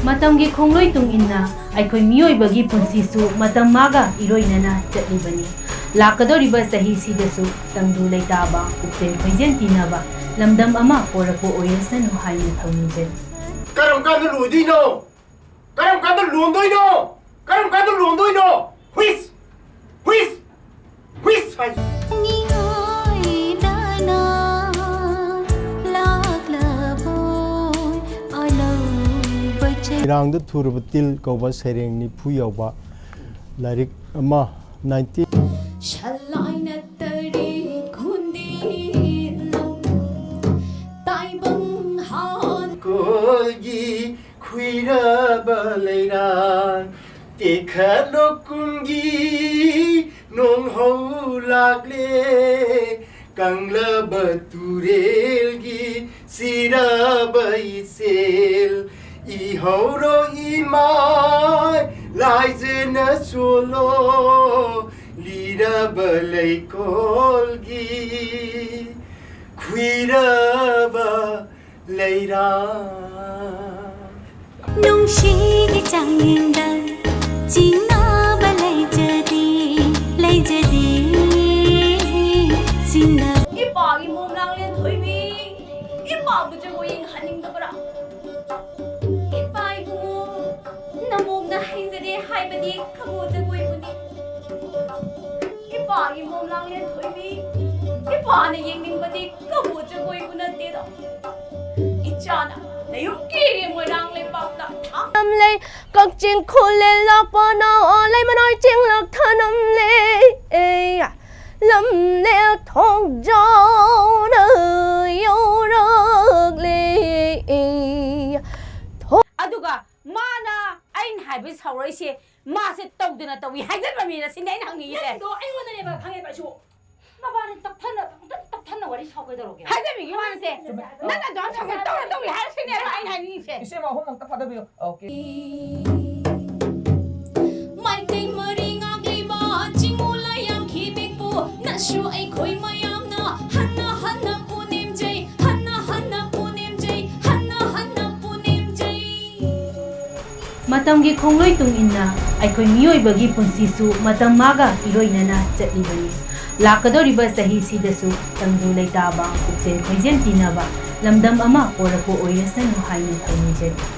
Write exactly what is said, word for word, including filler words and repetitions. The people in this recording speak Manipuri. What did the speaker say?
ꯃꯇꯝꯒꯤ ꯈꯣꯡꯂꯣꯏ ꯇꯨꯡ ꯏꯟꯅ ꯑꯩꯈꯣꯏ ꯃꯤꯑꯣꯏꯕꯒꯤ ꯄꯨꯟꯁꯤꯁꯨ ꯃꯇꯝ ꯃꯥꯒ ꯏꯔꯣꯏꯅꯅ ꯆꯠꯂꯤꯕꯅꯤ꯫ ꯂꯥꯛꯀꯗꯧꯔꯤꯕ ꯆꯍꯤꯁꯤꯗꯁꯨ ꯇꯪꯗꯨ ꯂꯩꯇꯥꯕ, ꯄꯨꯛꯆꯦꯜ ꯈꯣꯏꯖꯦꯜ ꯇꯤꯟꯅꯕ ꯂꯝꯗꯝ ꯑꯃ ꯄꯣꯔꯛꯄ ꯑꯣꯏꯔꯁꯅꯨ ꯍꯥꯏꯅ ꯊꯧꯅꯤꯖꯔꯤ꯫ ꯀꯔꯝ ꯀꯥꯟꯗ ꯂꯣꯏꯗꯣꯏꯅꯣ? ꯀꯔꯝ ꯀꯥꯟꯗ ꯂꯣꯟꯗꯣꯏꯅꯣ? ꯀꯔꯝ ꯀꯥꯟꯗ ꯂꯣꯟꯗꯣꯏꯅꯣ? ꯍꯨꯏꯁ! ꯍꯨꯏꯁ! ꯍꯨꯏꯁ ꯍꯥꯏ꯫ ꯅꯤꯡꯉꯥꯏꯗꯅ ꯂꯥꯛꯂꯕꯣꯏ ꯑꯂꯧꯕ ꯆꯩ ꯏꯔꯥꯡꯗ ꯊꯨꯔꯕ ꯇꯤꯜ ꯀꯧꯕ ꯁꯩꯔꯦꯡ ꯅꯤꯐꯨ ꯌꯥꯎꯕ ꯂꯥꯏꯔꯤꯛ ꯑꯃ, nineteen ꯁꯂꯥꯏꯅ ꯇꯔꯦꯠ ꯈꯨꯟꯗꯤꯂꯨ ꯇꯥꯏꯕꯪ ꯍꯥꯟ ꯀꯣꯜꯒꯤ ꯈꯨꯏꯔꯕ ꯂꯩꯔꯥꯡ ꯇꯦꯛꯈꯠꯂꯣ ꯀꯨꯝꯒꯤ ꯅꯣꯡꯍꯧ ꯂꯥꯛꯂꯦ꯫ ꯀꯪꯂꯕ ꯇꯨꯔꯦꯜꯒꯤ ꯁꯤꯔꯕ ꯏꯆꯦꯜ ꯏꯍꯧꯔꯣ ꯏꯃꯥꯏ ꯂꯥꯏꯖꯅ ꯆꯣꯜꯂꯣ꯫ ꯂꯤꯔꯕ ꯂꯩꯀꯣꯜꯒꯤ ꯈꯨꯏꯔꯕ ꯂꯩꯔꯥꯡ꯫ ꯅꯨꯡꯁꯤꯒꯤ ꯆꯥꯡꯌꯦꯡꯗ ꯆꯤꯡꯅꯕ ꯂꯩꯖꯗꯦ, ꯂꯩꯖꯗꯦ꯫ ꯆꯤꯡꯅ ꯏꯄꯥꯒꯤ ꯃꯣꯝ ꯂꯥꯡꯂꯦꯟ ꯊꯣꯏꯕꯤ, ꯏꯄꯥꯕꯨ ꯖꯒꯣꯏ ꯌꯦꯡꯍꯟꯅꯤꯡꯗꯕ꯭ꯔꯥ? ꯏꯄꯥ ꯏꯕꯨꯡꯉꯣ, ꯅꯃꯣꯝꯅ ꯍꯩꯖꯗꯦ ꯍꯥꯏꯕꯗꯤ ꯀꯕꯣ ꯖꯒꯣꯏꯕꯨꯅꯤ꯫ ꯏꯄꯥꯒꯤ ꯃꯣꯝ ꯂꯥꯡꯂꯦꯟ ꯊꯣꯏꯕꯤ, ꯏꯄꯥꯅ ꯌꯦꯡꯅꯤꯡꯕꯗꯤ ꯀꯕꯣ ꯖꯒꯣꯏꯕꯨ ꯅꯠꯇꯦꯗꯣ꯫ ꯏꯆꯥꯅ ꯅꯌꯨꯝꯒꯤ ꯃꯣꯏꯔꯥꯡ ꯂꯩꯄꯥꯛꯇ ꯊꯥꯡ ꯂꯩ ꯀꯛꯆꯤꯡ ꯈꯨꯜꯂꯦ ꯂꯥꯛꯄꯅ ꯂꯩꯃꯅꯥꯏ ꯆꯤꯡꯂꯛ ꯊꯅꯝꯂꯦ꯫ ꯂꯝꯂꯦꯛ ꯊꯣꯡꯖꯥꯎꯅ ꯌꯧꯔꯛꯂꯦ꯫ ꯑꯗꯨꯒ ꯃꯥꯅ ꯑꯩꯅ ꯍꯥꯏꯕ ꯁꯥꯎꯔꯛꯏꯁꯦ, ꯃꯥꯁꯦ ꯇꯧꯗꯅ ꯇꯧꯏ ꯍꯥꯏꯖꯟꯕ ꯃꯤꯔ ꯁꯤꯅꯦ ꯑꯩꯅ ꯍꯪꯅꯤꯡꯉꯤꯁꯦ꯫ ꯅꯪꯗꯣ ꯑꯩꯉꯣꯟꯗꯅꯦꯕ ꯈꯪꯉꯦꯕ ꯑꯩꯁꯨ꯫ ꯃꯕꯥꯅꯤ ꯇꯞꯊꯅ ꯑꯝꯇ ꯇꯞꯊꯅ ꯋꯥꯔꯤ ꯁꯥꯎ ꯀꯩꯗꯧꯔꯒꯦ? ꯍꯥꯏꯖꯟꯕꯤꯒꯤ ꯋꯥ ꯅꯠꯇꯦ꯫ ꯅꯪꯅ ꯑꯗꯨꯃꯥꯏꯅ ꯁꯥꯎꯒꯠ ꯇꯧꯔ ꯇꯧꯏ ꯍꯥꯏꯔ ꯁꯤꯅꯦꯕ ꯑꯩꯅ ꯍꯥꯏꯅꯤꯡꯉꯤꯁꯦ꯫ ꯏꯆꯦ ꯃꯍꯨꯝ ꯑꯝꯇ ꯐꯥꯗꯕꯤꯌꯣ꯫ ꯑꯣꯀꯦ꯫ ꯃꯥꯏꯀꯩ ꯃꯔꯤ ꯉꯥꯛꯂꯤꯕ ꯆꯤꯡꯃꯨ ꯂꯥꯏꯌꯥꯝ ꯈꯤꯕꯤꯛꯄꯨ ꯅꯁꯨ ꯑꯩꯈꯣꯏ ꯃꯌꯥꯝꯅ ꯍꯟꯅ ꯍꯟꯅ ꯄꯨꯅꯦꯝꯖꯩ, ꯍꯟꯅ ꯍꯟꯅ ꯄꯨꯅꯦꯝꯖꯩ, ꯍꯟꯅ ꯍꯟꯅ ꯄꯨꯅꯦꯝꯖꯩ꯫ ꯃꯇꯝꯒꯤ ꯈꯣꯡꯂꯣꯏ ꯇꯨꯡ ꯏꯟꯅ ꯑꯩꯈꯣꯏ ꯃꯤꯑꯣꯏꯕꯒꯤ ꯄꯨꯟꯁꯤꯁꯨ ꯃꯇꯝ ꯃꯥꯒ ꯏꯔꯣꯏꯅꯅ ꯆꯠꯂꯤꯕꯅꯤ꯫ ꯂꯥꯛꯀꯗꯧꯔꯤꯕ ꯆꯍꯤꯁꯤꯗꯁꯨ ꯇꯪꯗꯨ ꯂꯩꯇꯥꯕ, ꯄꯨꯛꯆꯦꯜ ꯈꯣꯏꯖꯦꯜ ꯇꯤꯟꯅꯕ ꯂꯝꯗꯝ ꯑꯃ ꯄꯣꯔꯛꯄ ꯑꯣꯏꯔꯁꯅꯨ ꯍꯥꯏꯅ ꯈꯨꯔꯨꯝꯖꯔꯤ꯫